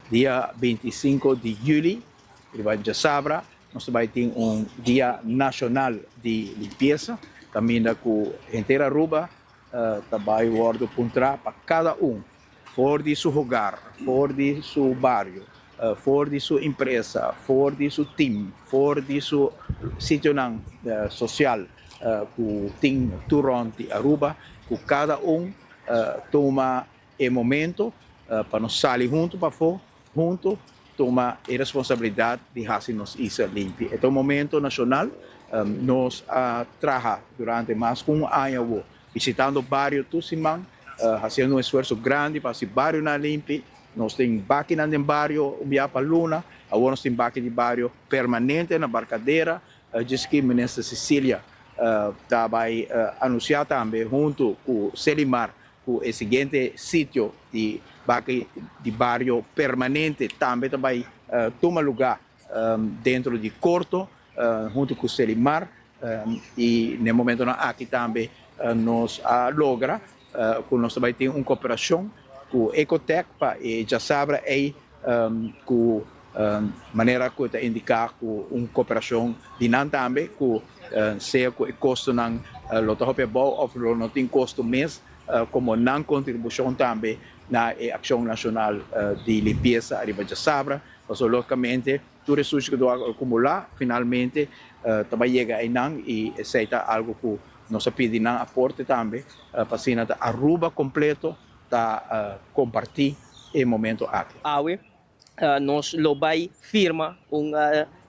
Dia 25 di juli, riba djasabra, nos ta bay tin un dia nacional di limpieza, caminda cu henter Aruba ta bay wordo puntra pa cada un for di su hogar, for di su bario, for di su empresa, for di su team, for di su sitionan social cu tin tur rond di Aruba, cu cada un tuma e momento pa nos sali hunto pafo, hunto tuma e responsabilidad di haci nos isla limpi. E ta un momento nacional, nos a traha durante mas cu un aña awo, bishitando bario tur siman, haciendo un esfuerso grandi pa haci barionan limpi. Nos tin bakinan den bario un bia pa luna, awor nos tin baki di bario permanente na Barcadera. Djis Minister Cecilia ta bay anuncia tambe hunto cu Selimar cu e siguiente sitio di baki di bario permanente tambe ta bay tuma lugar dentro di corto hunto cu Selimar, y na e momentonan aki tambe nos a logra cu nos ta bay tin un cooperacion cu Ecotech pa e djasabra ey, cu manera cu ta indica cu un cooperacion di nan tambe, cu sea cu e costonan lo ta hopi abou of lo no tin costo mes, como nan contribucion tambe na e accion nacional di limpieza ariba djasabra, pasobra logicamente tur e sushi cu ta acumula finalmente ta bay yega eynan, y esey ta algo cu nos a pidi nan aporte tambe pa asina ta Aruba completo ta comparti e momento aki. Awe nos lo bay firma un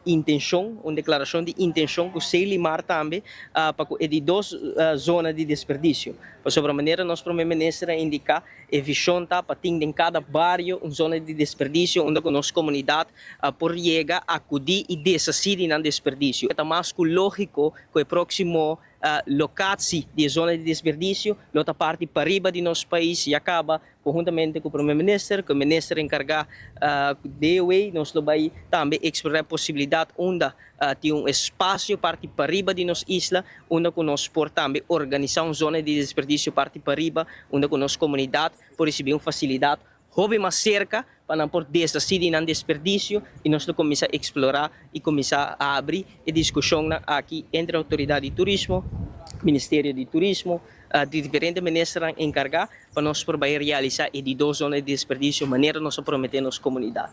intencion, un declaracion di intencion cu Selimar tambe pa cu e di dos zona di desperdicio. Pasobra manera nos Prome Minister a indica, e vision ta pa tin den cada bario un zona di desperdicio unda cu nos comunidad por yega, acudi y deshaci di nan desperdicio. Ta mas cu logico cu e proximo locatie di e zona di desperdicio lo ta parti pariba di nos pais. Ya caba, conhuntamente cu Prome Minister, cu e minister encarga cu DOW, nos lo bay tambe explora e posibilidad unda tin un espacio parti pariba di nos isla, unda cu nos por tambe organisa un zona di desperdicio parti pariba, unda cu nos comunidad por ricibi un facilidad hopi mas cerca pa nan por deshaci di nan desperdicio, y nos lo cuminsa explora y cuminsa abri e discusionnan aki entre Autoridad di Turismo, Ministerio di Turismo, di diferente ministernan encarga pa nos por bay realisa e di dos zona di desperdicio manera nos a promete nos comunidad.